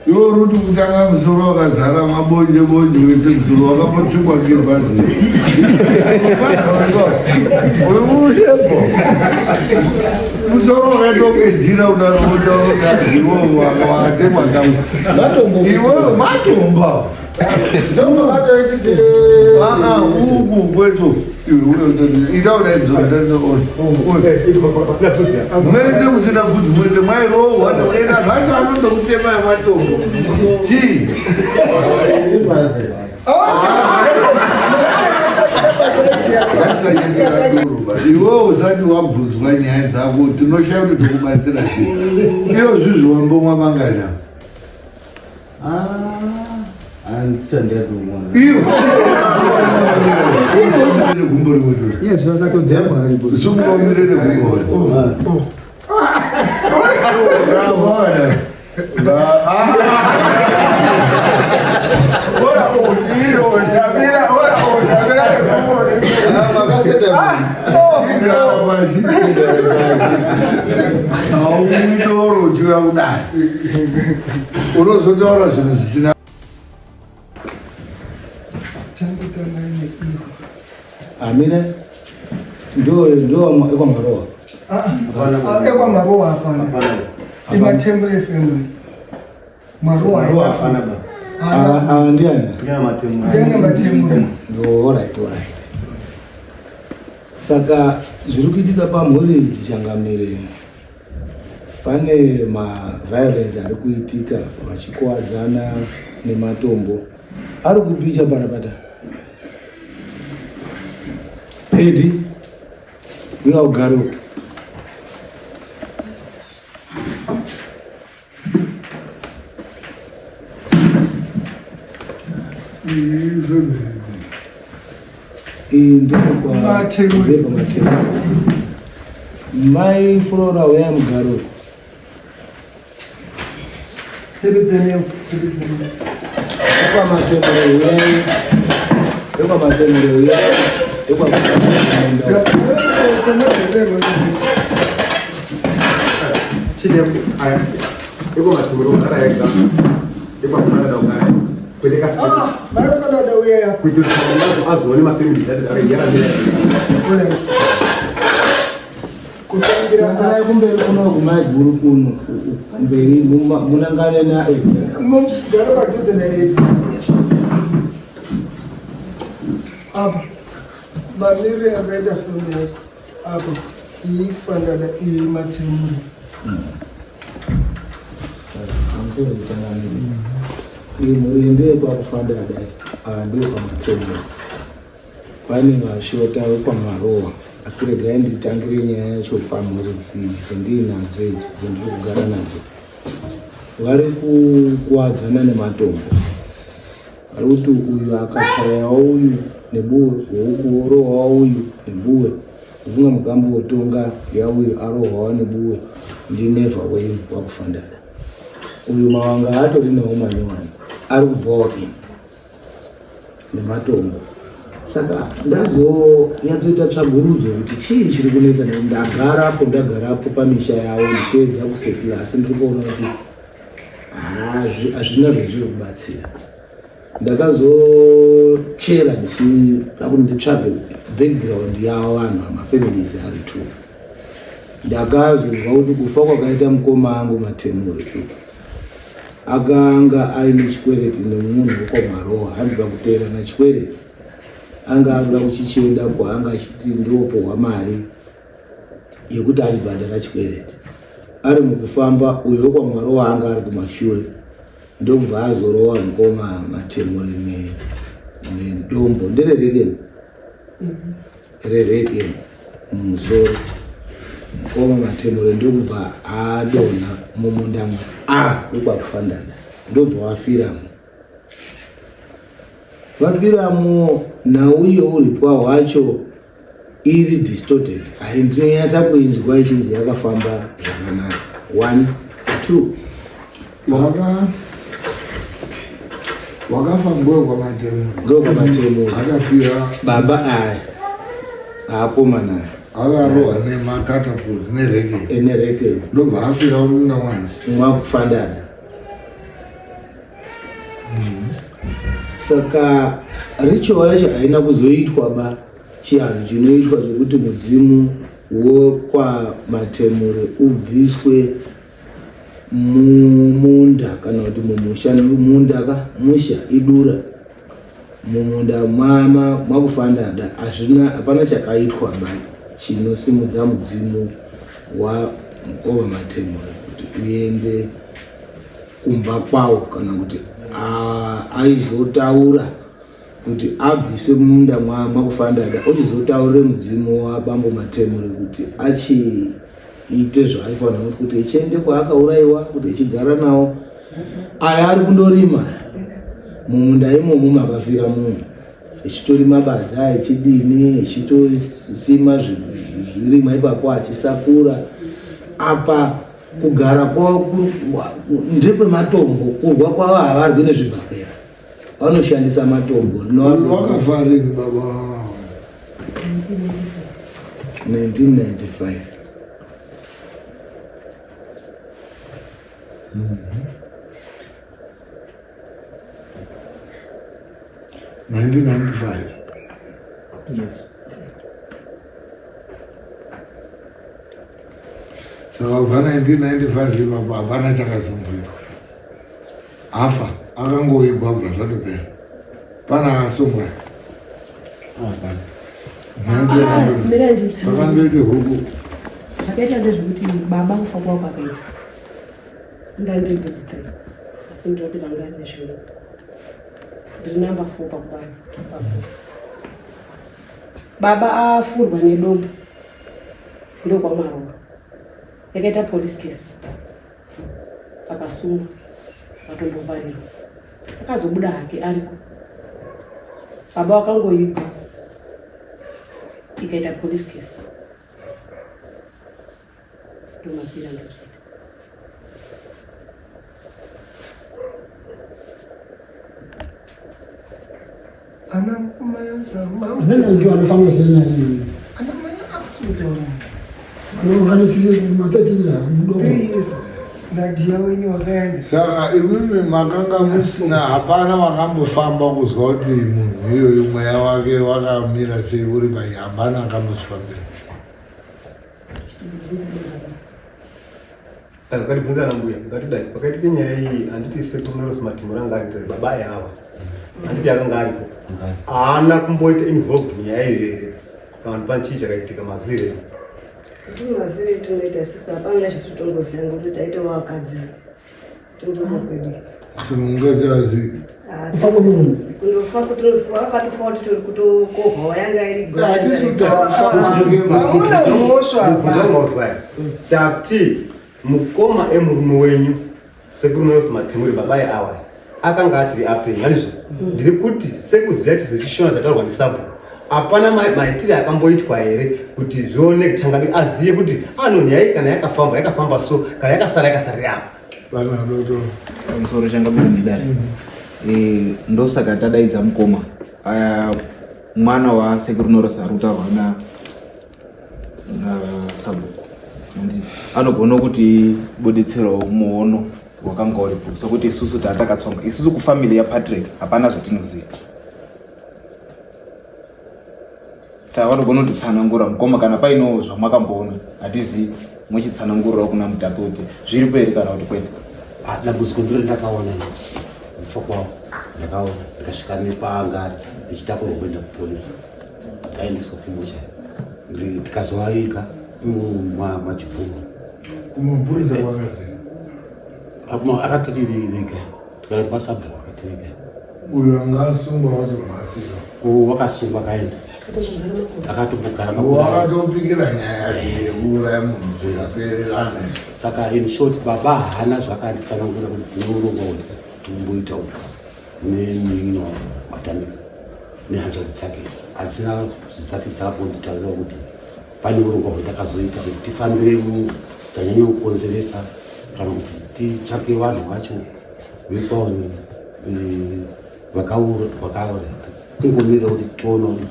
Iwe uri kuti kutanga musoro wakazara mabonje bonje wese musoro wakambotsikwa ngebhazi. Uri mushepo. Musoro wakaita kunge jira kudaro wotaura wakatemwa kamwe. Iwewe matomba. Uku kweso ita kudai mwese musina bvudzi mwese mairohwa ena zvacho anondokutema yematombo chii iwe usati wabvunzwa nyaya dzako tinoshaya kuti tokubatsira sei iyo zvizvi wambomwa mangana Haumwi doro uchiuya kudai unozotaura zvinhu zvisina amire ndo ndo ekwamarowa ah, ekwamarowa hapana imatemble family marowa hapana ba ah, ah, ndiani ndiani matemble ndo alright alright saka zviri kuitika pamhuri idzi changamire Pane maviolence ari kuitika vachikuwadzana nematombo ari kupicha parapata. Edi, uya ugare uko. Iyi ndekwamatemo. Mai Flora uyai mugare uko. Ekwamatemo uyai. Ekwamatemo uyai. Ekwamatemo. Chidembo aya. Ekwamatemo ugara ega. Ekwafanana ugara. Kwete kasi. Ah, vafanana uya. Kuitira kuti azoone mafamilies acho akaiyara. Kutangira kumberi kuno kumaiguru kuno kumberi munangane naedzi. Mugara padhuze naedzi. Apa mamiriro akaita foni yacho apa iyi fandada iyi matemuri. Iyi mhuri ndeyekwakufandada ava ndeyekwamatsemura. Pane vashota vekwaMarowa asi regai nditangire nyaya yacho pamhuri dzandiinadzo idzi dzandiri kugara nadzo. Vari kukuwadzana nematombo. Vari kuti uyu akachayawo uyu nebuwe, uku orohwawo uyu nebuwe. Kufunga mukambotonga yauyu arohwawo nebuwe ndinevha wenyu wakufandada. Uyu mawanga atori nawo manyowani ari kubvawo ini. nematombo saka ndazonyatsoita tsvagurudzo kuti chii chiri kunetsa nekuti ndagarapo ndagarapo pamisha yavo ndichiedza kusetula asi ndiri kuona kuti hazvina zvazviri kubatsira ndakazochera ndichida kuti nditsvage background yavo vanhu vamafamilies ari two ndakazonzwa kuti kufa kwakaita mukoma angu matemure Akanga aine chikwereti nemunhu wekwaMarowa hanzi pakuteerana chikwereti anga akuda kuchichienda kwaanga achiti ndiopohwa mari yekuti achibhadhara chikwereti. Ari mukufamba uyo wekwaMarowa anga ari kumashure ndokubva azorowa mukoma Matemure nedombo ndererekeni rerekeni mumusoro mukoma Matemure ndokubva adonha mumunda a wekwakufandada ndobva wafiramo vafiramo nhau yeuripwa hwacho iri distorted haindinonyatsa kuinzwa ichinzi yakafamba zvakanaka one two waka wakafa ngwekwamatemo ngwekwamatemo akafira baba aya akomana aya akarohwa nemakatapult nereke nereke ndobva afira muna wani mwakufandana Saka ritual yacho haina kuzoitwa ba chianhu chinoitwa chekuti mudzimu wekwaMatemure ubviswe mumunda kana kuti mumusha. Munda ka musha idura mumunda mwakufandada hazvina, hapana chakaitwa ba chinosimudza mudzimu wamukoma Matemure kuti uende kumba kwawo, kana kuti aizotaura kuti abvise mumunda mwakufandada ochizotaurire mudzimu wabambo Matemure kuti achiite zvaaifanira kuti echiende kwaakaurayiwa, kuti echigara nawo. Aya ari kundorima mumunda imomo makafira munhu, echitorima badza, echidini, echitosima zvirimwa ipapo, achisakura. Apa kugara kwavo ndekwematombo, kurwa kwavo havarwi nezvibhakera, vanoshandisa matombo. Wakafa rini baba? 1995. 1995? Yes. Saka kubva 1995 ipapo hapana chakazomboitwa? Afa akangoigwa bva zvatopera, pana akasungwa? Pakandoite huku. Zvakaita ndezvekuti baba kufa kwavo kwakaita ndandiri grade 3, asi ndinoti ranga nezvino ndiri number 4 pakubaba. Baba afurwa nedombo ndokwamarowa, yakaita police case, akasungwa, vatombovharirwa, akazobuda hake ariko. Baba wakangoigwa, ikaita police case, ndomafira ndozvita. Ana mai acho Nene ndio anofanira kuziva nyaya iyi. Ana mai akutotaura. Vanovanikire ma13 ya mudomo. 3 years ndadhiya wenyu wakaenda. Saka imimi makanga musina, hapana wakambofamba kuzwa kuti munhu iyoyu mweya wake wakamira sei, uri pai? Hapana akambozvifambira? Ngatibvunza na mbuya, ngatidai pakaitika nyaya iyi, handiti sekuru Noros Matimura anga aripo, baba ava, handiti akanga aripo? Haana kumboita involved munyaya iyo here, kana kuti pane chii chakaitika mazire? Isusu mazire tinoita isusu hapana zvatinotongoziva ngokuti taitova vakadzi tondova kwedu. Asi mukadzi azivi? Kufa kwemunhu. Kundofa kutofa akatofa kuti tori kutokohwa yanga iri. Hamuna mhosva apa. Mubvunzo mauzwa aya, tati mukoma emurume wenyu sekuru Noros Matimuri, babai awa akanga achiri apenyu, handizvo? Ndiri kuti sekuziva chizvechishona zvataurwa ndisabhu, hapana maitire akamboitwa here kuti zvione changamire azive kuti ano nyaya iyi kana yakafamba yakafamba so, kana yakasara yakasarira apa? Vana doto. Pamusoro changamire nedare. Ndosaka tadaidza mukoma. Aya mwana wasekuru Noros arutaurwa na sabhuku. Handiti anogona kuti buditsirawo muono wakanga uripo, sokuti isusu taatakatsonga isusu kufamily yaPatrick hapana zvatinoziva. Saka vanogona kutitsanangura mukoma, kana paino zvamakamboona hatizivi, muchitsanangurirawo kuna mutapi kuti zviripo here kana kuti kwete. Ah, dambudziko ndiro ndakaona ini kufa kwavo, ndakaona ndikasvika nepanga ndichitakurwa kuenda kupolisi, ndaendeswa kumusha, tikazovaviga machibvumo. Kumapurisa kwakazi? Akatoti viga, tikaenda kwasabhuku akati viga. Uyo anga asungwa wacho mhasiro? Wakasungwa akaenda akatombogara. Wakatopikira nyaya yake yekuuraya munhu zvikapererana. Saka in short, baba haana zvakanditsanangura kuti tine urongwa hwekuti tikumboita uku nemunin'ina wangu Matamika nehanzvadzi dzake, hadzina zvisati dzambonditaurira kuti pane urongwa hwetakazoita kuti tifambire dzanyanya kukonzeresa, kana kuti titsvake vanhu vacho vekwaoni vakaura kungomira kuti tione kuti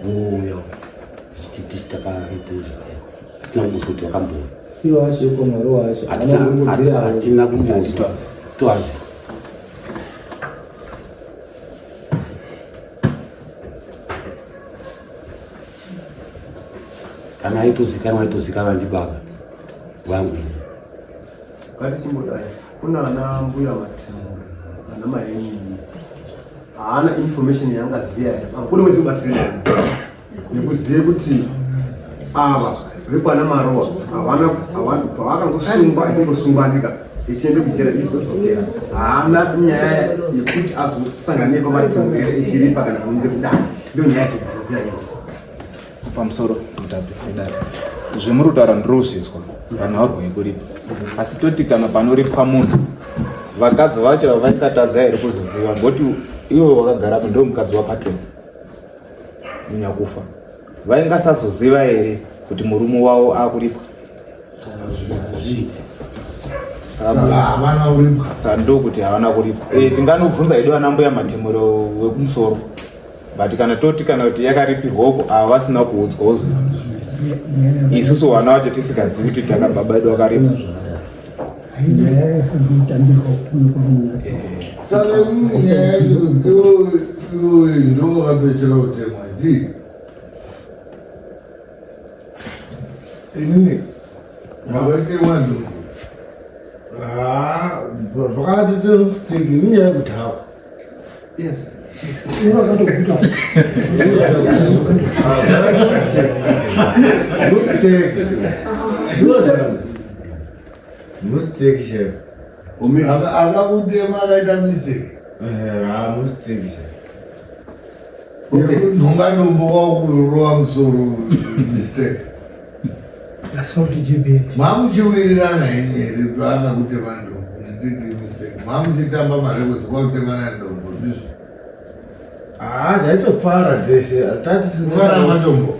vouya tichiti takaita zvakadai. Hatina kumbozwa kuti vakambouya. Iwo acho ikomaro wacho. Hatina kumbozwa toazi. Kana aitozikanwa aitozikanwa ndibaba vangu ini. Ngatichimbodai kuna ana mbuya Matemura ana mainini haana information yaangaziva here kune wedzi kubatsira nekuzive kuti ava vekwana Marowa havana pavakangosungwa achingosungwa andika ichiende kujera izodzokera haana nyaya yekuti azosangana nepaMatemura here ichiripa kana kunze kudai ndio nyaya yekubvunzira iyo. Pamusoro mutape edare, zvemuri kutaura ndiri kuzvizwa panhaurwa yekuripa, asi toti kana panoripwa munhu vakadzi vacho vaingatadza here kuzoziva ngoti iwe wakagarapo ndo mukadzi waPatrick munyakufa vaingasazoziva here kuti murume wavo akuripwa? Hazviiti. Saka havana kuripwa. Saka ndokuti havana kuripwa. Tinganobvunza hedu ana mbuya Matemuro wekumusoro, but kana toti kana kuti yakaripirwa uko ava vasina kuudzwa uzi isusu vana vacho tisingazivi kuti takababa edu akaripa. Nyaya yafanira kutambirwa kuno kwamunyasa. Saka inini nyaya yacho iwo ndo wakapedzisira kutemwa dzii Inini wakatemwa ndombo. Zvakatoteki inyaya yekudhakwa. Yes. Ivo vakatoguta. Mistake. Mistake chaiyo. Akakutema akaita mistake. Mistake chaiyo. Yekunhonga dombo wakurova musoro mistake. Assault GBH. Mamuchiwirirana henyu here paakakutema ndombo ndichiti mistake? Mamuchitamba marekodzi kwakutemana ndombo ndizvo? Haa, taitofara tese. Kufara matombo,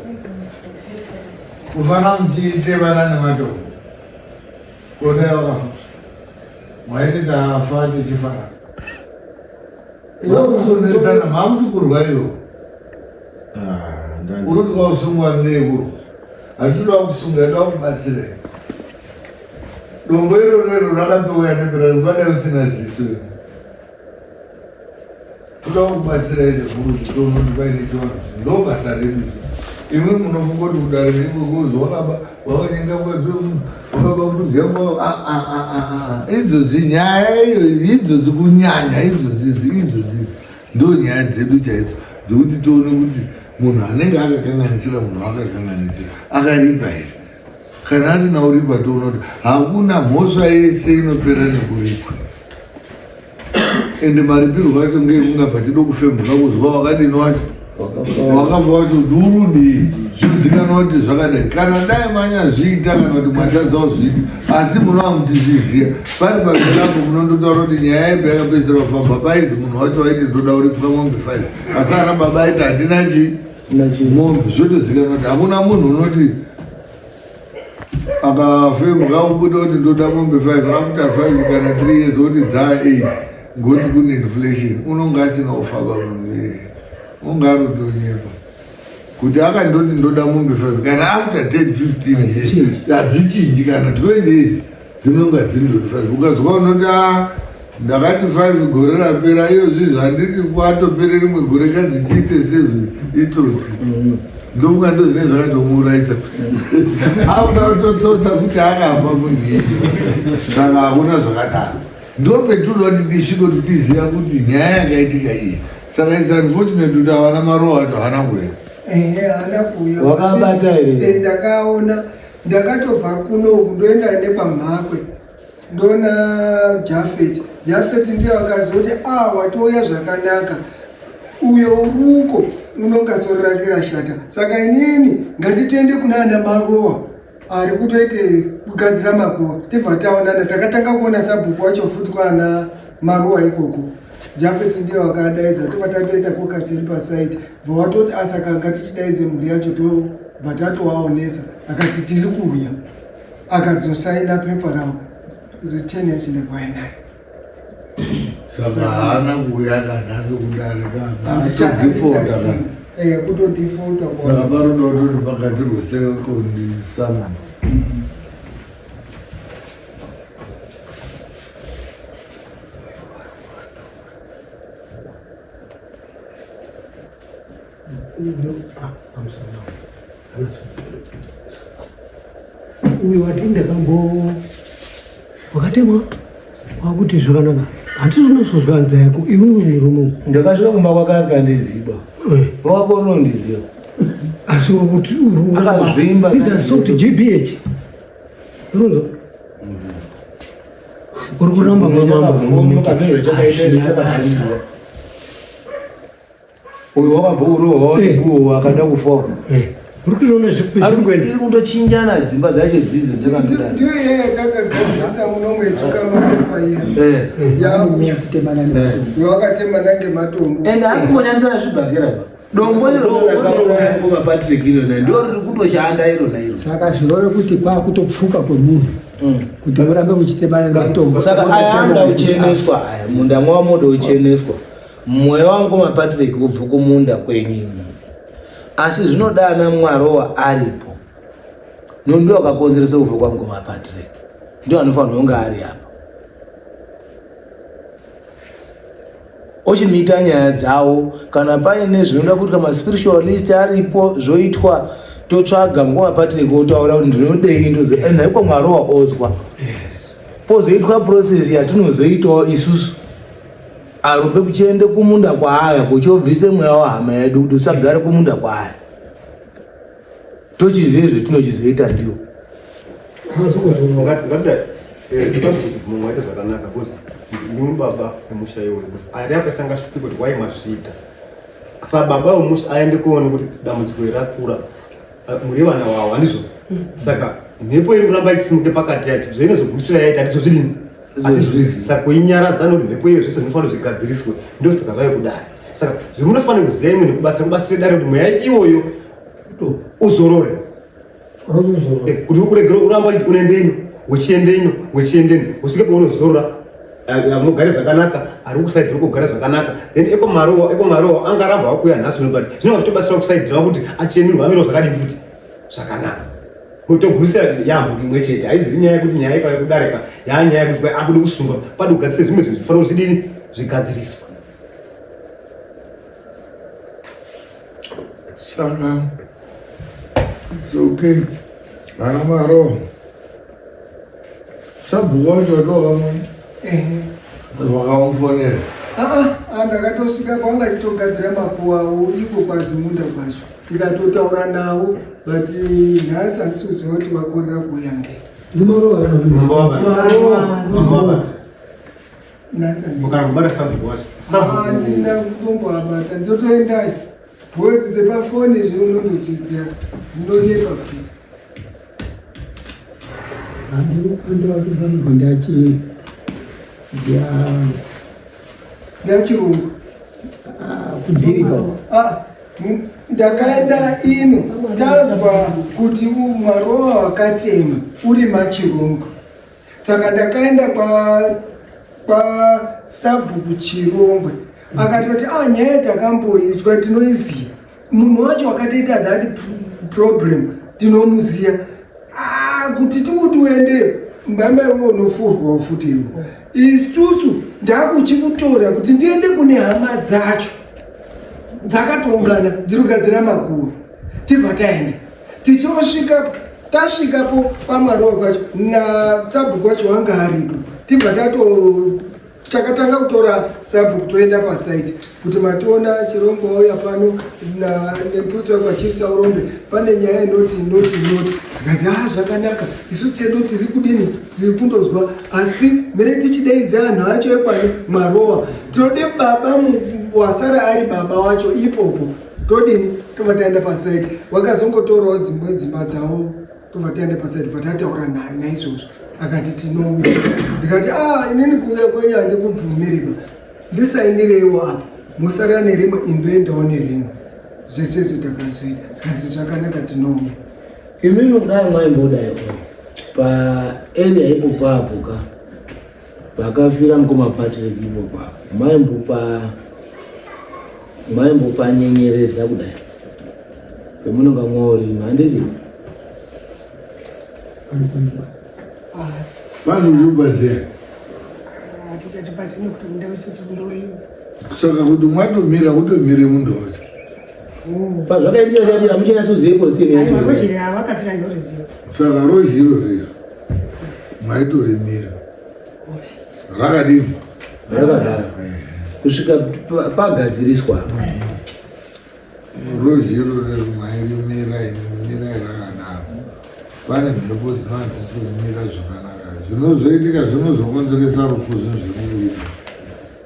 kufara muchitemana nematombo, kodai wakafa mwaiti tafa tichifara, makusonetsana mamusi kurwa iwo unoti kwausungwa ngeyekurwa hatinoda kusunga toda kubatsira. Dombo iro rero rakatouya nepera ungadai usina ziso iro. Toda kubatsira izvo kuti tione kuti paine chivanhu. Ndo basa redu isu. Imwe munofunga kuti kudare ndikokozi wakaba, wakanyenga mukadzi wemunhu, wakaba mbudzi yangu. Idzodzi nyaya iyo idzodzi kunyanya idzodzi idzodzi ndo nyaya dzedu chaidzo dzekuti tione kuti munhu anenge akakanganisira munhu akakanganisira akaripa here. Kana asina kuripa toona kuti hakuna mhosva yese inopera nekuripwa. Ende maripirwo acho ngeekunga pachido kufembuka kuzwa wakadini wacho wakafa wacho kuti urudii zvizikanwa kuti zvakadai. Kana dai manyazviita kana kuti mwatadza kuzviita asi munova muchizviziva pari pazvirapo munondotaura kuti nyaya yepo yakapedzisira kufamba paizi munhu wacho waiti ndoda kuripwa mombe 5 asi ana baba aiti hatina chii mombe. Zvotozikanwa kuti hakuna munhu unoti akafembwa ubuda kuti ndoda mombe 5 after 5 kana 3 years woti dzaa 8 ngoti kune inflation. Unonga asina kufamba munhu iyeye, unga ari kutonyepa kuti akandoti ndoda mombe 5 kana after 10 15 years hadzichinji kana 20 years dzinonga dzindoti 5. Ukazwa unoti a ndakati 5 gore rapera, iyo zvizvo handiti kwatopere rimwe gore kadzichiite 7 itsotsi. Ndofunga ndo zvine zvakatomuurayisa kuti akuda kutotsotsa kuti akafa munhu iyeye. Saka hakuna zvakadaro. Ndo petinoda kuti tisvike kuti tiziva kuti nyaya yakaitika iyi. Saka it's unfortunate kuti havana marowa acho haana kuuya. Ehe, haana kuuya. Wakabata here? Ndakaona ndakatobva kunoku ndoenda nepaMhakwe ndona Jafet. Jafet ndiye akazoti a watouya zvakanaka, uyo uruko unonga soro rake rashata, saka inini ngatitende kuna ana Marowa ari kutoite kugadzira makuva tibva taonana. Takatanga kuona sabhuku wacho futi kwaana Marowa ikoko. Jafet ndiye wakadaidza tobva tatoita kokaseri pasaiti bva watoti asaka ngatichidaidze mhuri yacho tobva tatovaonesa. Akati tiri kuuya, akadzosaina pepa ravo return yacho ndakauya nayo. Saka haana kuuya kanhasi kudare kaatodefauta? Kutodefauta. Saka panoda kutoti pagadzirwe second summon. Ah, I'm sorry. Uyu wati ndakambo wakatemwa wakuti zvakanaka handizonozozwa nza yako iwewe murume. Ndakasvika kumba kwake asingandiziba. Wako unondiziva. Asi uri kuti uri Akazvimba. These are soft GBH. Urunzwa? Uri kuramba kwamambo hazvina basa. Uyu wakabva urohwa uwo akada kufa. Uri kuona zvikuenda. Iri kundochinjana dzimba dzacho dzidzo dzakandodai. Ndiyo iye yatakagadzirisa muno mwetsuka mapepa iya. Yawakatemana ngematombo. Ende asi kumboshandisa zvibhakera pa. Dombo iro rakauraya mukoma Patrick irona ndo riri kutoshanda irona iro. Saka zvinoreva kuti kwakutopfuka kwemunhu kuti murambe muchitemana nematombo. Saka aya anoda kucheneswa aya munda mwawo moda kucheneswa. Mweya wamukoma Patrick ubve kumunda kwenyu imi. Asi zvinoda ana Mwarowa aripo. Nondiwo akakonzeresa kufa kwamukoma Patrick. Ndiwo anofanirwa kunge ari apa. Ochimiita nyaya dzawo kana paine zvinoda kuitwa maspiritualist aripo zvoitwa totsvaga mukoma Patrick otaura kuti ndinodei ndozo nhaikwa Mwarowa ozwa. Pozoitwa process yatinozoitawo isusu. Arupe kuchiende kumunda kwaaya kuchiobvise mweya wahama yedu kuti usagare kumunda kwaaya. Tochizive zvetinochizoita ndiwo. Ngatidai mumwe waita zvakanaka because ndimi baba vemusha iwoyo because ari apa isangasviki kuti wai mazviita sababa wemusha aende kuona kuti dambudziko iri rakura muri vana wavo handizvo saka mhepo iri kuramba ichisimuke pakati yacho zvainozogumisira yaita handizozvidini hatizvizivi saka kuinyaradza nokuti mhepo iyo zvese zvinofanira zvigadziriswe ndosaka zvave kudare saka zvemunofanira kuziva imwe nekubatsira kubatsira dare kuti mweya iwoyo uzorore kuti uregere uramba unoendenyo wechiendenyo wechiendenyo usvike paunozorora mugare zvakanaka ari kusaidhira kugara zvakanaka then ekomarowa ekomarowa angaramba wakuya nhasi uno but zvinenge zvitobatsira kusaidhira kuti achenurwe amire zvakadini futi zvakanaka kutogumisira yambo imwe chete haizivi nyaya yekuti nyaya ikauya kudarika yanyaya yekuti akude kusungwa pade kugadzirisa zvimwe zvinhu zvifanira kuti zvidini zvigadziriswa Saka it's okay. Ana maro. Sabhuku wacho watokamona. Wakamufonera. Aa, ndakatosvika kwanga achitogadzira makuwa awo iko kwazimunda kwacho tikatotaura nawo but nhasi handisi kuziva kuti vakorera kuuya ngei. Ndimaro. Nhasi handina. Ukangobata sabhuku wacho. Handina kutomboabata ndotoendayo. Bhozi dzepafoni izvi unondochiziva dzinonyepa futi. Andikufanirwa ndachi ndachirungu kumhirika Ah, ndakaenda ino tazwa kuti mwarowa wakatema uri machirungu saka ndakaenda kwa kwa sabhuku Chirongwe akatoti ah nyaya takamboizwa tinoiziva munhu wacho wakatoita that problem tinomuziva ah, kuti tikuti uende mbamba iwe unofurwawo futi iwe isusu ndakuchikutora kuti ndiende kune hama dzacho dzakatoungana dziri kugadzira makuva tibva taenda tichiosvika tasvikapo pamwarowa kwacho nasabhuku wacho wanga aripo tibva tato takatanga kutora sabhuku toenda pasaiti kuti mationa chirongo wauya pano nemupurisa wekwachief Saurombe pane nyaya inoti inoti inoti zikazi a zvakanaka isusu chedu tiri kudini tiri kundozwa asi mene tichideidza anhu acho ekwani mwarowa tinode baba wasara ari baba wacho ipopo todini tobva taenda pasaiti wakazongotorawo dzimwe dzimba dzavo tobva taenda pasaiti bva tataura naizvozvo akati tinouya ndikati a inini kuuya kwenyu handikubvumiriba ndisainireiwo apa mosarira nerimwe indoendawo nerimwe zvese izvo takazoita zikazi zvakanaka tinouya. Imimi kudai maimbodai paarea ipopo apo ka pakafira mukoma Patrick ipopo apo maimbopa maimbopanyenyeredza kudai pemunonga mworima handiti Vanhu Hatichati pasi nekuti munda wese tiri kundorima. Saka kuti mwatomira kutomire munda wacho. Pazvakaitika chati hamuchanyasozive position yacho. Rojiri avakafira ndoriziva. Saka roji iro rero maitoremera rakadini? Rakadaro kusvika pagadziriswa apa. Roji iro rero mairimira mirai rakadaro. Pane mhepo dzinonzi kumira zvakanaka. Zvinozoitika zvinozokonzeresa rufu zvinhu zvemuviri.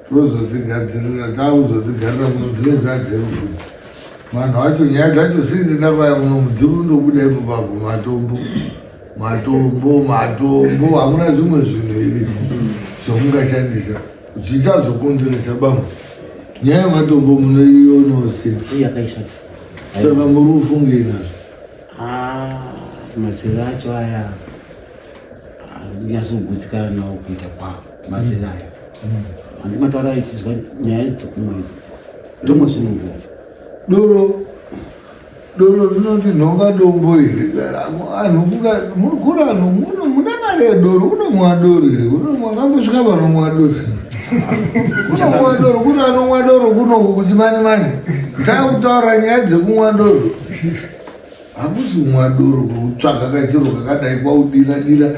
Tozodzigadzirira takuzodzigarira muno dzinenge dzadzerufu. Vanhu vacho nyaya dzacho sinzi ndavaya muno mudzimu ndobuda ipo papo matombo matombo matombo hamuna zvimwe zvinhu iri zvamungashandisa zvichazokonzeresa bambo nyaya yematombo munoionawo sei yakaishata saka muri kufungei nazvo ah, mazera acho aya kunyatsogutsikana nawo kuita kwawo mazera aya handimataura ichizwa nyaya dzekumwa idzi ndomwe zvinongobva doro doro rinoti nhonga dombo here anhu kuri anhu mune mari yedoro unomwa doro here wakambosvika panomwa doro unomwa doro kuri anomwa doro kunoku kuti mani mani takutaura nyaya dzekumwa doro Hakusi kumwa doro kutsvaga kachiro kakadai kwaudira dira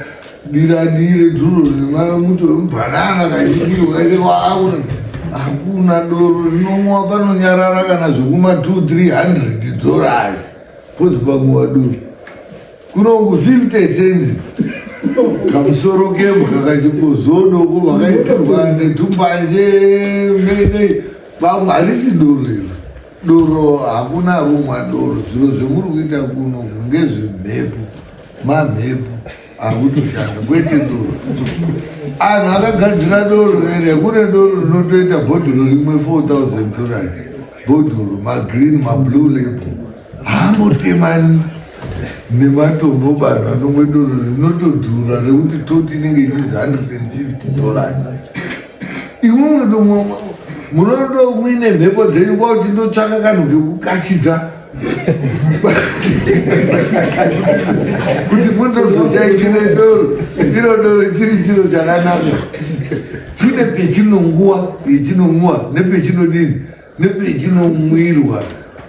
dira dire duro nemamuti wemubhanana kachitiro kaite waakuna hakuna doro rinomwa panonyarara kana zvekuma 2 300 dollars pozi pamwiwa doro kunoku 50 cents kamusoro kembwa kachipozodoko vakaisirwa netumbanje mene pamwe harisi doro iro Doro hakuna rumwa doro, zviro zvemuri kuita kuno ngezvemhepo, mamhepo ari kutoshanda kwete doro. Anhu akagadzira doro rere, kune doro rinotoita bhodhoro rimwe 4000 dollars, bhodhoro magreen mablue label haambotemani nematombo vanhu vanomwe doro rinotodhura rekuti toti inenge ichizi 150 dollars. Imwe munondo muine mhepo dzenyu kwa uchindotsvaka kanhu kekukachidza kuti mundozoshaishire doro iro doro chiri chiro chakanaka chine pechinonguwa yechinomwiwa nepechinodini nepechinomwirwa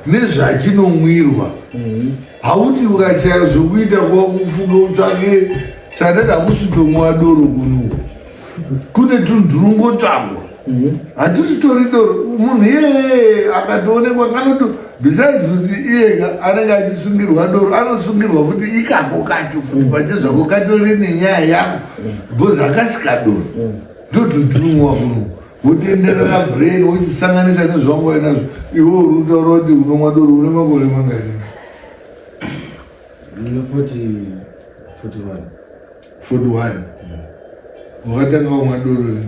nezvachinomwirwa hauti ukashaya zvokuita kwakufunga utsvake sadada hakusitomwa doro kuno kune tunhu tunongotsvagwa hatisitori doro munhu iyeye akatoonekwa kanoto besides kuti iyeka anenge achisungirwa doro anosungirwa futi ikako kacho futi pachezvako katori nenyaya yako because akasika doro ndotunhu tunomwa kuno wotenderera brain wochisanganisa nezvawanga uinazvo iwe uri kutaura kuti unomwa doro une makore mangani ndine 41 41 wakatanga kumwa doro rini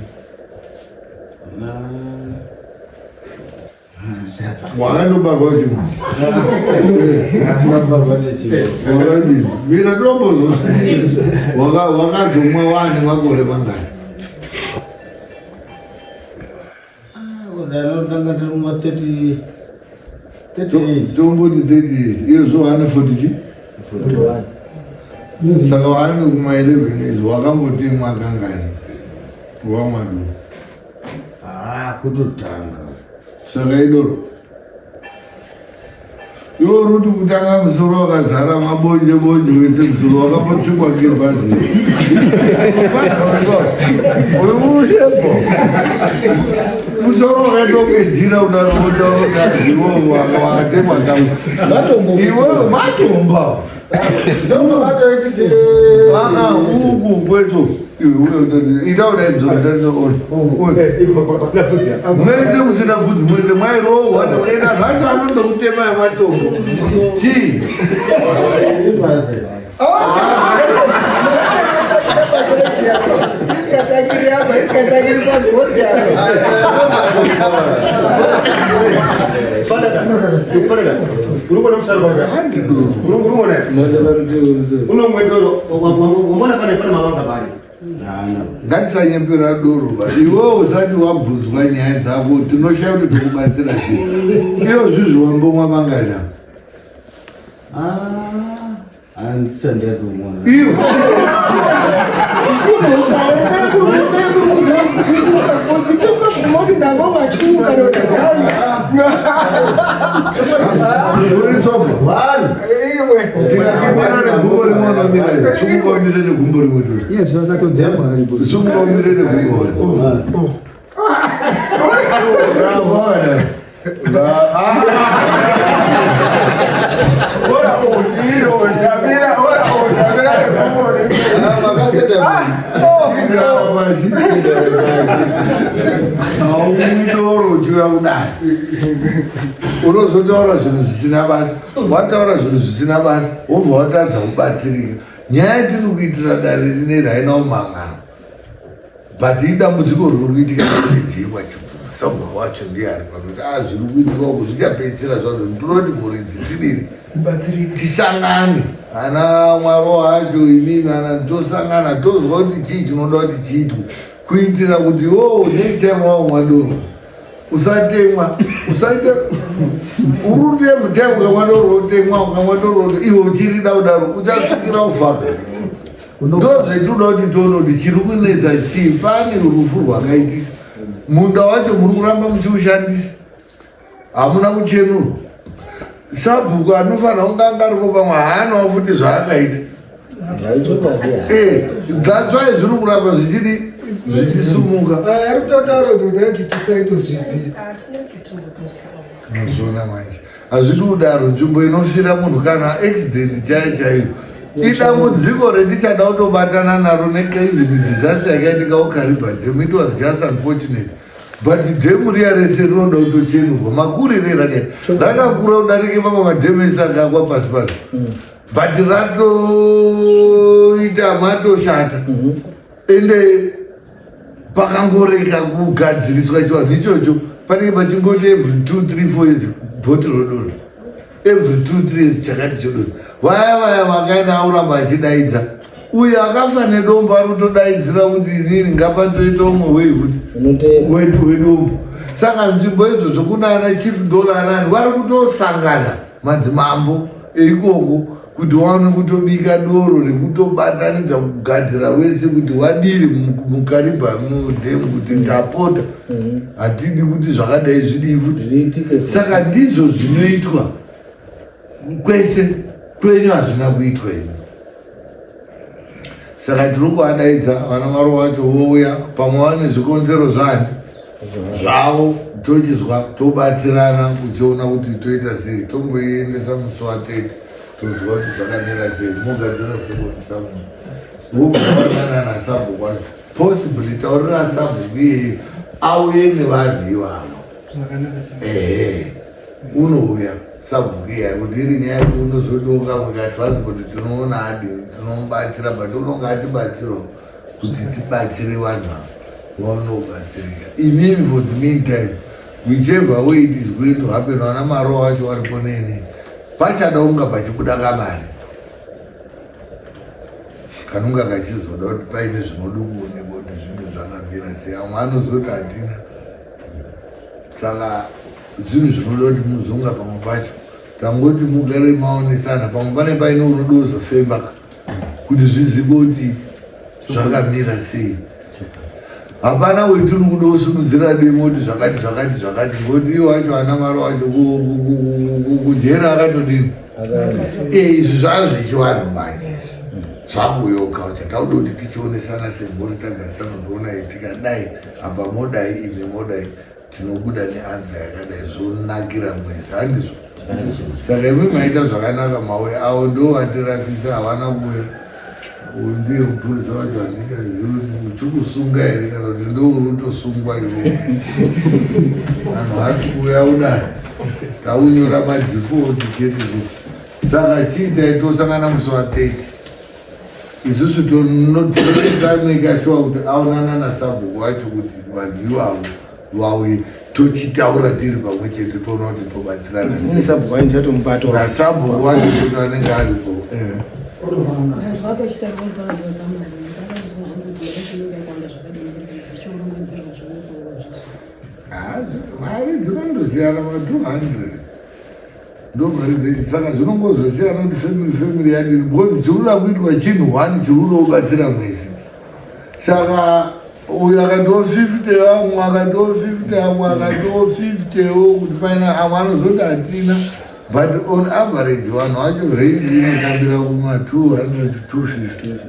wakandobarwa uchimwa wakadini mira tombozwa wakazomwa wani makore mangani ndanga ndiri kuma 30 38 tomboti 30 years iyozvo wane 40 chi 41 saka wane kuma 11 years wakambotemwa kangani wamwa doro Ah, kutotanga. Saka idoro. Iwe uri kuti kutanga musoro wakazara mabonje bonje wese musoro wakambotsikwa ngebhazi. Uri ushepo. Musoro wakaita kunge jira kudaro wotaura wakatemwa kamwe. Iwewe matomba. Uku kwetu mwese musina bvudzi mwese mwairohwa nekuenda zvacho anondokutema yematombo chii Isikatangiri apa, isikatangiri panhodzi apa. Ngatisanyepera doro ba iwewe usati wabvunzwa nyaya dzako tinoshaya kuti tokubatsira sei iyo zvizvi wambomwa mangana Handisati ndatomona. Iwe. Uri sober. Tikakimira negumbo rimwe unomira. Sumuka umire negumbo rimwe tose. Iye zvakatodhakwa aripo. Sumuka umire negumbo rimwe. Haumwi doro uchiuya kudai unozotaura zvinhu zvisina basa wataura zvinhu zvisina basa wobva watadza kubatsirika nyaya yatiri kuitira dare rineri haina umangano but idambudziko riri kuitika nekudziikwa chibvuma sabhuku wacho ndiye ari panoti a ah, zviri kuitika uku zvichapedzisira zvazvo ndinoti mhuri idzi tidini tisangane ana mwaro wacho imimi ana tosangana tozwa kuti chii chinoda kuti chiitwe kuitira kuti o oh, next time waumwa doro usatemwa usaite uri utemwa temwa ukamwa doro wotemwa ukamwa doro iwe uchirida kudaro uchasvikira uvhaka Ndozvetinoda kuti tione kuti chiri kunetsa chii. Pane rufu rwakaitika, munda wacho muri kuramba muchiushandisa, hamuna kuchenurwa. Sabhuku anofanira kunge anga aripo pamwe haanawo futi zvaakaita. Eh, that's why zviri kuramba zvichidi zvichisumuka. Ari kutotaura kuti udaidzi chisaitozviziva. Mazviona manje. Hazvidi kudaro, nzvimbo inofira munhu kana accident chaiyo chaiyo idambudziko rendichada kutobatana naro neeven disaster yakaitika kuKariba Dam. It was just unfortunate, but dhemu riya rese rinoda kutochenurwa. Makurire rakaita rakakura kudarike mamwe madhemu ese akakwa pasi pano, but ratoita matoshata. Ende pakangoreka kugadziriswa chivanhu ichocho, panenge pachingoti every 2 3 4 years bhoti rodonha, every 2 3 years chakati chodonha. Vaya vaya vakaenda auramba achidaidza, uyo akafa nedombo ari kutodaidzira kuti inini ngapatoita umwe wei futi wedombo. Saka nzvimbo idzodzo kuna ana chief Ndola anani vari kutosangana madzimambo eikoko kuti waone kutobika doro rekutobatanidza kugadzira wese kuti wadiri muKaribha mudhemu kuti ndapota, hatidi kuti zvakadai zvidii futi. Saka ndizvo zvinoitwa kwese kwenyu, hazvina kuitwa imi. Saka tiri kuvadaidza vana maro wacho vouya pamwe vane zvikonzero zvani zvavo, tochizwa tobatsirana kuchiona kuti toita sei. Tomboiendesa musi wa30 tozwa kuti zvakamira sei. Mogadzira sekuonesa munhu vobvawanana nasabhuku wacho, possibly taurira sabhuku iyeye auye nevanhu ivavo. Ehe, unouya sabhuku iyaya kuti iri nyaya yekuti unozoti ukamuka transport tinoona adini tinomubatsira, but unonga atibatsirawo kuti tibatsire vanhu ava vaunobatsirika. Imimi for the meantime, whichever way it is going to happen, vana maro wacho varipo nene, pachada kunga pachibuda kamari kanonga kachizoda kuti paine zvinoda kuonekwa kuti zvinge zvakamira sei. Amwe anozoti hatina. Saka zvinhu zvinoda kuti muzonga pamwe pacho tangoti mugare maonesana, pamwe pane paine unoda kuzofemba ka kuti zvizive kuti zvakamira sei. Hapana wetiri kuda kusimudzira demo kuti zvakati zvakati zvakati, ngokuti iwo wacho ana mari wacho kujera akatodini. Izvi zvazvechivanhu manje izvi zvakuyoka chatauda kuti tichionesana semhuri tagarisana kuona tikadai apa modai imi modai tinobuda neanza yakadai zvonakira mwese, handizvo? Saka imi maita zvakanaka mauya, avo ndo vatirasisa havana kuuya. Uyu ndiye mupurisa wacho, handichazivi kuti uchikusunga here kana kuti ndo uri kutosungwa iwo. Vanhu hasi kuuya kudai taunyora madefault chete chete. Saka chiitai tosangana musi wa30, isusu tonotoita sure kuti aonana nasabhuku wacho kuti vanhu ivavo vauye tochitaura tiri pamwe chete, toona kuti tobatsirana. Sabhuku wacho ndichatomubata. Nasabhuku wacho kuti anenge aripo. Ndazwa pachitaurwa kuti pakandiwa kamari, ndakazwa hangu kuti mari inenge yakawanda zvakadini kuti zvichiurongedzerwa zvinofanirwa zvizvo. Mari dzinondosiyana, ma200 ndo mari dzechi. Saka zvinongozosiyana kuti family family yadini, because chirikuda kuitwa chinhu one chirikuda kubatsira mwese. Saka uyu akatiwo 50, vamwe akatiwo 50. Kuti amwe akatiwo 50 wo kuti paina amwe anozoti hatina but on average vanhu vacho range inotambira kuma 200 to 250.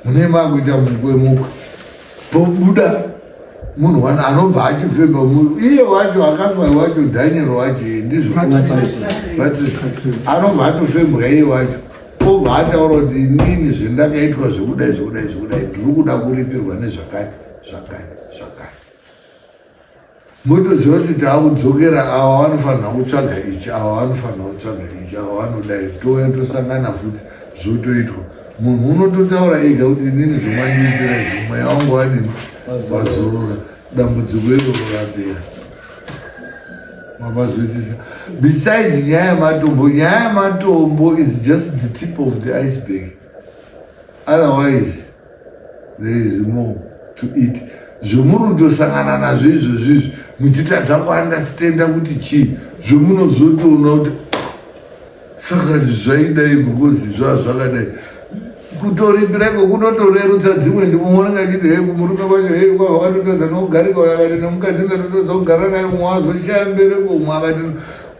Mune makuita mukwe mukwe pobuda munhu wani anobva achifemba iye wacho akafa wacho Daniel wacho ndizvo Patrick anobva atofembwa iye wacho obva ataura kuti inini zvendakaitwa zvekudai zvekudai zvekudai ndiri kuda kuripirwa nezvakati zvakati zvakati. Motoziva kuti taakudzokera ava vanofanira kutsvaga ichi ava vanofanira kutsvaga ichi ava vanodai touya tosangana futi zvotoitwa. Munhu unototaura ega kuti inini zvomandiitira izvi mweya wangu wadini wazorora dambudziko iroro rapera. Mabazwisisa. Besides nyaya yematombo, nyaya yematombo is just the tip of the iceberg. Otherwise there is more to it. Zvomuri kutosangana nazvo izvozvo izvi muchitadza kuandastenda kuti chii zvomunozotoona kuti saka zvaidai because zvaa zvakadai kutoripira iko kunotorerutsa dzimwe ndimo unenge achiti hei kumurume kwacho hei kwa wakatotadza nokugarika uyo akati nemukadzi ndatotadza kugara naye umwe wazoshaya mbereko umwe akati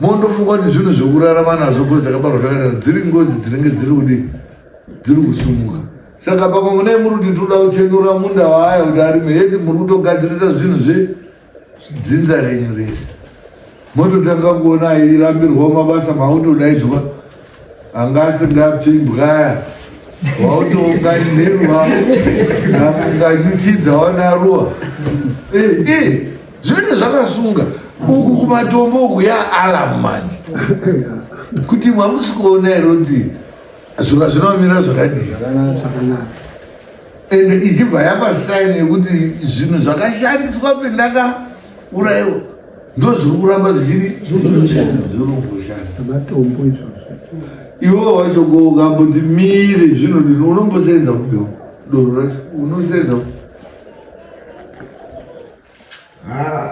mondofunga kuti zvinhu zvekurarama nazvo bcause takabarwa takadaro dziri ngozi dzinenge dziri kudii dziri kusumuka saka pamwe munee muri kuti tinoda kuchenura munda waaya kuti arime yeti muri kutogadzirisa zvinhu zve dzinza renyu rese mototanga kuona airambirwawo mabasa mautodaidzwa anga asingapfimbwa aya wautounganirwa unganyuchidza wanaruwa eh, eh, zvinenge zvakasunga uku kumatombo uku ya alam manje kuti mwamusi kuona here kuti zvinhu zvinomira zvakadii ende ichibva yapa saini yekuti zvinhu zvakashandiswa pendakaurayiwa ndo zviri kuramba zvichiri zvirungoshanda matombo izvozvo iwo wacho ko ukamboti mire zvinodini unombosenza kupiwa doro racho unosenza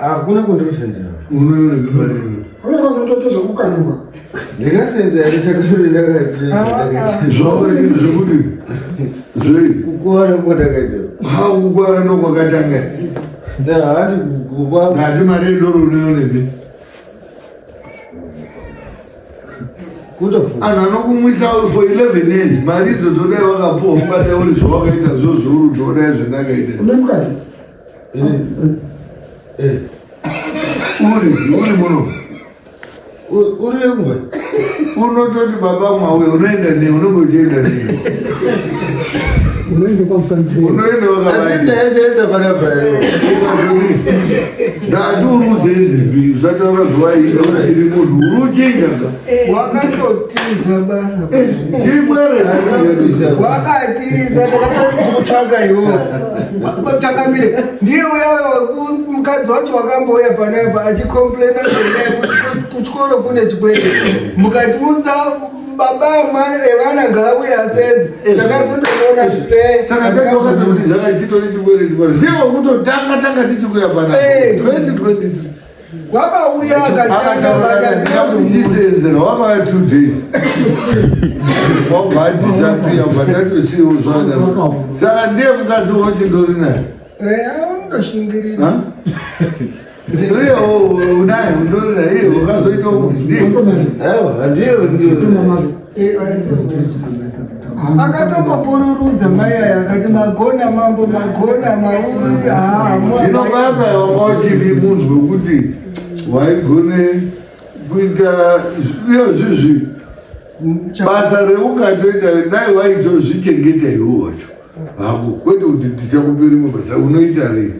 Hakuna kundinosenza. Unoona mari. Unoona unotoita zvekukanuka. Ndingasenza here saka ndakaita. Zvauri zvekuti zvei kukuwara kwandakaita. Ha kukuwara ndokwakatanga. Ndahati kukuwara. Ngati mari yedoro unoionepi? Anhu anokumwisa for 11 years mari idzodzo dai wakapuwa ungadai uri zvawakaita zvozvo uri udodai zvandakaita. Une mukadzi? Uri uri muno. Uri kumba. Unototi baba mwawe unoenda nei unenge uchienda nei. Unoenda kwamusanzeni. Unoenda wakabati. Ndasenza panapa here. Ndati uri kuzenzepi usataura zvawaita uchiri munhu uri uchinja ka. Wakatotiza basa. Chibwere. Wakatiza takatati kutsvaga iwo. Changamire ndiye uya mukadzi wacho wakambouya panapa achicomplaina ngenyaya yekuti kuchikoro kune chikwete mukatiunza baba evana ngaauye asenze takazondoona zvipe Saka takatotiza kachitori chibwere chibwere. Ndiye wekutotanga tanga tichikuya panapa. 2023. Wakauya akashanda akataurachisenzera wakauya 2 days wabva adisapia ubva tatosiwo zvadaro saka ndiye mukadzi wochindori naye unoshingirira iye unaye undori naye iye wakazoita ndiye akatombopururudza mai aya akati magona mambo magona mauyi Hino paya paya wanga uchiri munhu wekuti waigone kuita iyo zvizvi basa reungatoita dai waitozvichengeta iwe wacho hako kwete kuti tichakupe rimwe basa unoita rei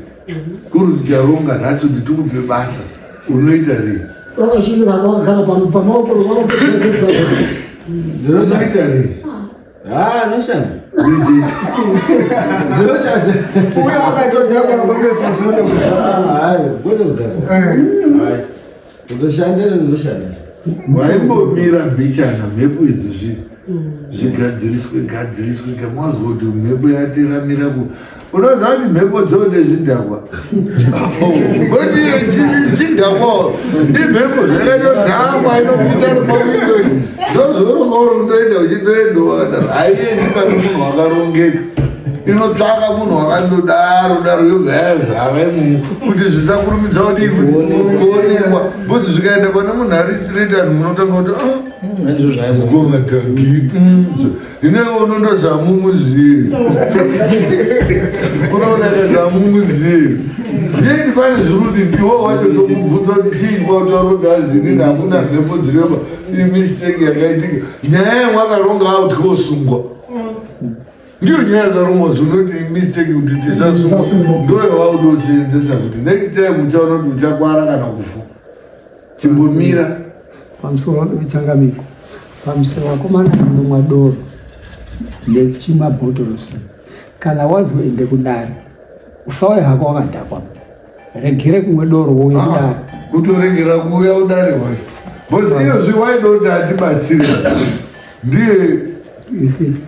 kuri ticharonga nhasi kuti tikupe basa unoita rei Wakashingira wakagara pamaoko Ndinosaita rei Ah, noshanda. Ndinoshanda. Uyo akatodhakwa kunge pazono. Hayi, kwete kudhakwa. Hayi. Kutoshandira ndinoshanda. Waimbomira mbichana mhepo idzi zvi zvigadziriswe gadziriswe kamwazwa kuti mhepo yateramira ku unoziva kuti mhepo dzode zvidhakwa kuti chidhakwa imhepo zvakatodhakwa inopinda nepawindo ndozvauronga uri kutoenda uchindoendowa haiendi pane munhu wakarongeka. Inotsvaka munhu wakandodaro daro yobva yazara imomo kuti zvisakurumidza kudii futi kuonekwa. Bhozi zvikaenda pane munhu ari straight anhu munotanga kuti ah mukoma Dhagi. Hino iwe unondozamu muzivi. Unoona kazamu muzivi. Yeti pane zviri kuti iwe wacho tokubvunza kuti chii kwautaura kuti azinini hakuna mhepo dzireba imistake yakaitika. Nyaya yemwakaronga out kosungwa. Ndiyo nyaya yakarongwa zvinoti imistake kuti tisasungwa. Ndoyo wakutoseenzesa kuti next time uchaona kuti uchakwara kana kufa. Chimbomira. Pamusoro wechangamire. Pamusoro vakomana vanomwa doro nekuchimwa bhotoro so. Kana wazoende kudare usauye hako wakadhakwa. Regere kumwe doro wouye ah, kudare. Kutoregera kuuya kudare wacho. Because iyozvi waida kuti atibatsire. Ndiye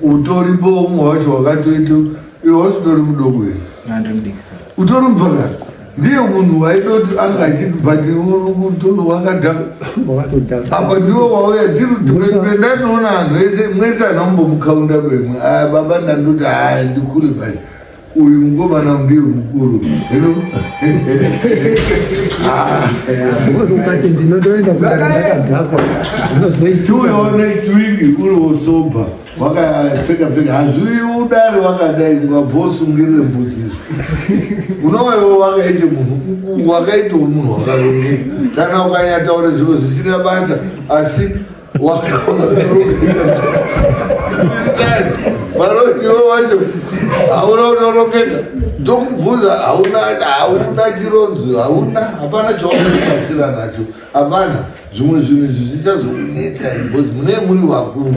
utoripo umwe wacho wakatoita iwe wasitori mudoko here? Utori mupfakani. Ndiye munhu waitoti anga achiti but wakadhakwa. Apa ndiwo wauya ndiri ndatoona vanhu vese mwese anombomukaunda kwemwe. Aya baba ndandoti aya ndikule but uyu mukomana ndiye mukuru. Hino. Because ukati ndinotoenda kudare ndakadhakwa zvinozoitika. Chiuyawo next week uri wosober wakapfeka pfeka hazviuyi udare wakadai ukabva usungirire mbudzi unowewo wakaite munhu wakaitawo munhu wakarongeka kana ukanyataura zviro zvisina basa asi wakarongeka varozivo wacho hauna unorongeka ndokubvunza hauna hauna chironzo hauna hapana chawakabatsira nacho hapana zvimwe zvinhu izvi zvichazokunetsai because munee muri vakuru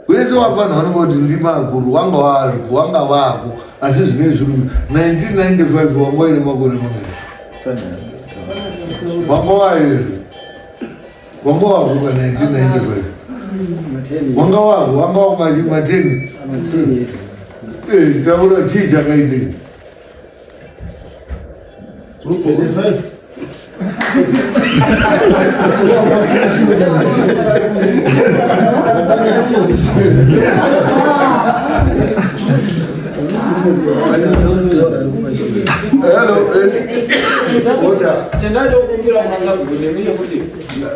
wese wafanira vanenge kuti ndima akuru wanga wariko wanga vako asi zvine zviri 1995 wanga uine makore mangani wanga waere wanga wako pa 1995 wanga wako wanga wakumateni taura chii chakaitika 25. Hello, yes. Order. Chendinokumbira kuna nemine kuti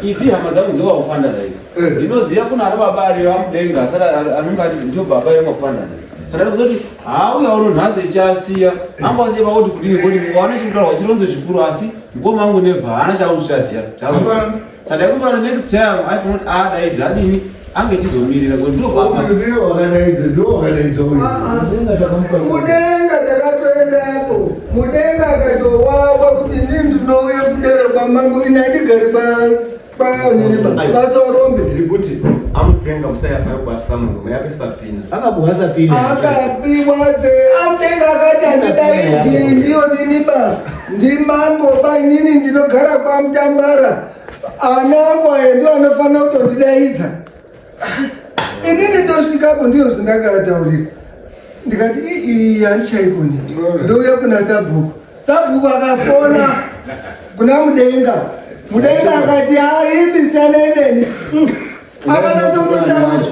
idzi hama dzangu dzewakufandana idzi ndinoziva kuna ana baba ari vamudenga asati anonge ati ndio baba yemwakufandana saka ndikuzoti hauya uno nhasi chasiya ambasiya pakuti kudini kuti mukaona chimutaurwa chironzo chikuru asi mukoma wangu nevha haana chauchaziya saka ndaikumbira kuti next time aifuna kuti adaidza adini ange echizomirira kuti ndio baba Ndiye wakadaidza, ndiye wakadaidza uyu. Mudenga takatoendapo mudenga akatowawa kuti ndini ndinouya kudere kwamambo ini handigari pasorombe ndiri kuti amupenga musayafanira kubasa munhu muyape subpoena akabuha subpoena akapiwa amudenga akati handidaidzwi ndiyo ndiniba ndimambo ba inini ndinogara kwamutambara ana angu aya ndio anofanira kutondidaidza inini ndosvikapo ndiyo zvindakataurira ndikati ii handichaikoni ndouya kuna sabhuku sabhuku akafona kuna mudenga mudenga akati haimbi siyanai neni akanatsokutotaura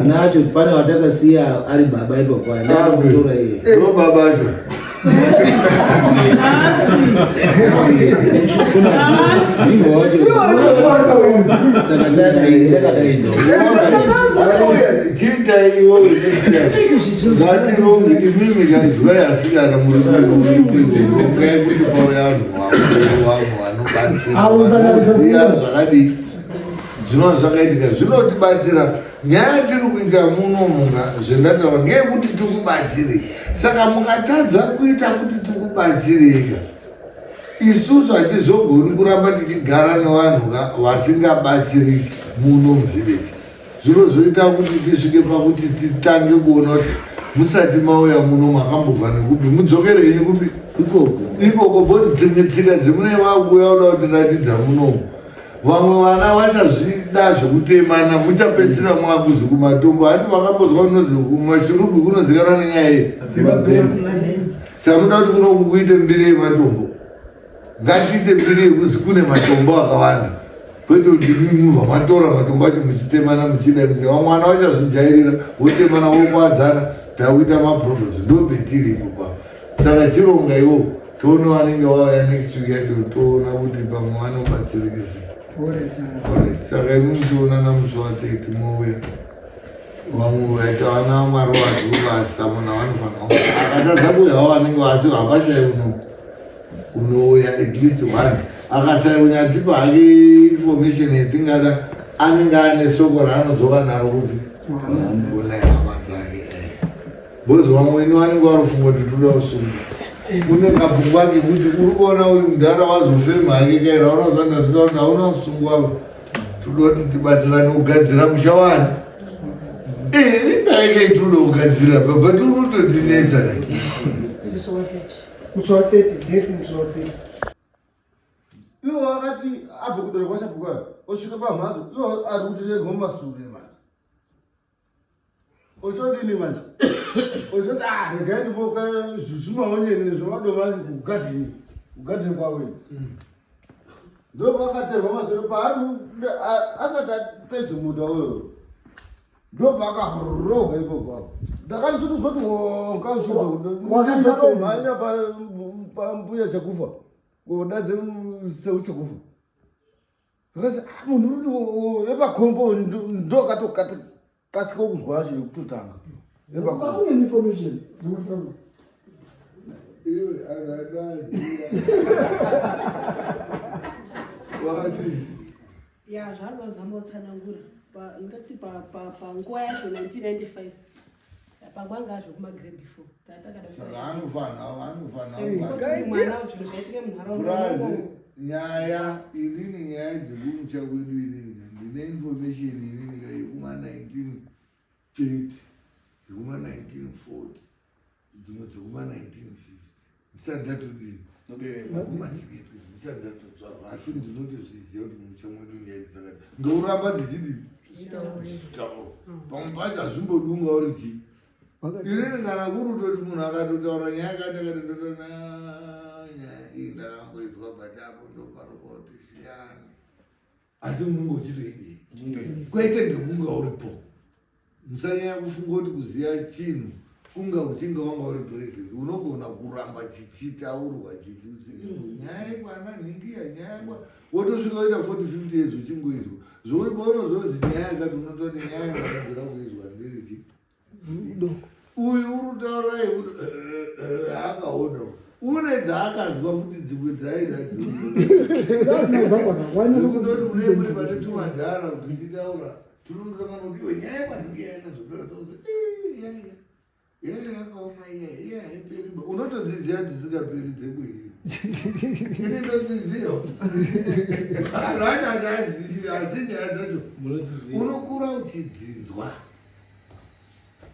Ana acho pane watakasiya ari baba ipapo ndakutora iye. Ndo baba acho. Ndingo wacho. Saka takadaidza. Chiitai iwoyo ngatironge imimi kaizwai asikana muri rongai kuti pauya vanhu vanhu vanobatsira zvakadii zvinova zvakaitika zvinotibatsira nyaya yatiri kuita muno munga zvendataura ngeyekuti tikubatsire saka mukatadza kuita kuti tikubatsireka isusu hatizogoni kuramba tichigara nevanhu vasingabatsiriki muno muvillage zvinozoita kuti tisvike pakuti titange kuona kuti musati mauya muno makambobva nekupi mudzokere henyu kupi Ikoko. Ikoko bhozi dzimwe tsika dzimune vakuuya kuda kutiratidza munomu vamwe vana vachazvida zvekutemana muchapedzisira mwakuzi kumatombo handi makambozwa kunozi kumashurubi kunozikanwa nenyaya iyi saka muda kuti kunoku kuite mbiri yematombo ngatiite mbiri yekuzi kune matombo akawanda kwete kuti mubva matora matombo acho muchitemana muchida kuti vamwe vana vachazvijairira votemana vokwadzana. Takuita maproblems ndopetiri ipopa. Saka chironga iwo toona vanenge vauya next week yacho toona kuti pamwe vanobatsirike sei. Alright, saka imi muchionana musi wa 30 mouya. Vamwe vaita vana maruva zvekubasa munhu avanofanira akatadza kuuya wavo vanenge vasi hapashayi uno unouya at least one akasaya kunyatipa hake information yatingada anenge ane soko raanodzoka naro kupi kuna hama dzake bcoz vamweni vanenge varufunga kuti toda kusunga une kapfungwa kekuti uri kuona uyu mudhara wazofema hake kaira unozanda zita kuti hauna kusungwa toda kuti tibatsirane kugadzira musha wani imbaike toda kugadzira baba tiri kutodinetsa musi wa 30 date musi wa 30 iwo wakati abve kudoro kwashapuka osvika pamhatso iwo ari kuti regomasure manje Oshodini manje? Oshoti ah regai ndiboka zvimaonyeni nezvemadomasi kugadheni. Kugadheni kwavo. Ndo pakaterwa masoro paari asati apedza munda uyo. Ndo paakarohwa ipopo apo. Ndakazotozwa kuti wonka usvika. Mhanya pambuya chekufa. Kudadze seu chekufa. Zvakazi ah, munhu uri wepakombo ndokatokati kasika kuzwa yacho yekutotanga. Une information. Ya zvaari vazamba kutsanangura ndingati panguva yacho 1995 pamwe anga azve kumagrade 4 Saka anofanira anofanira munharaunda nyaya inini nyaya dzekumusha kwedu inini ndine information inini ka yekuma 1930 yekuma 1940 dzimwe dzekuma 1950 ndisati ndatodii kuma 60 ndisati ndatotsvarwa asi ndinotozviziva kuti mumusha mwedu nyaya dzakati ngeuramba dzichidii dzichitaura pamwe pacho hazvimbodunga uri chii Inini kana kuri kutoti munhu akatotaura nyaya yakati akati ndotoona nyaya iyi ndakamboizwa but apo ndoparikoti siyani asi unenge uchitoidii kwete ngekunga uripo musanyanya kufunga kuti kuziva chinhu kunga uchinge wanga uri president unogona kuramba chichitaurwa chichi nyaya yekwana nhingiya nyaya yekwa wotosvika woita 40 50 years uchingoizwa zvokuti paunozozi nyaya yakati unototi nyaya yakabvira kuizwa ndirichi uyu uri kutaura yekuti haakaona une dzaakazwa futi dzimwe dzaidadzekutoti une muri pane tumadhara kuti tichitaura tinondotanga kuti iwe nyaya yemanhingi yakazopera yaya yaya yakaoma iya iya haiperi unotodziziva dzisingaperi dzebweri ini ndodziziva vanhu vacho hatiazivi asi nyaya dzacho unokura uchidzinzwa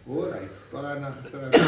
All right, pakanaka saka.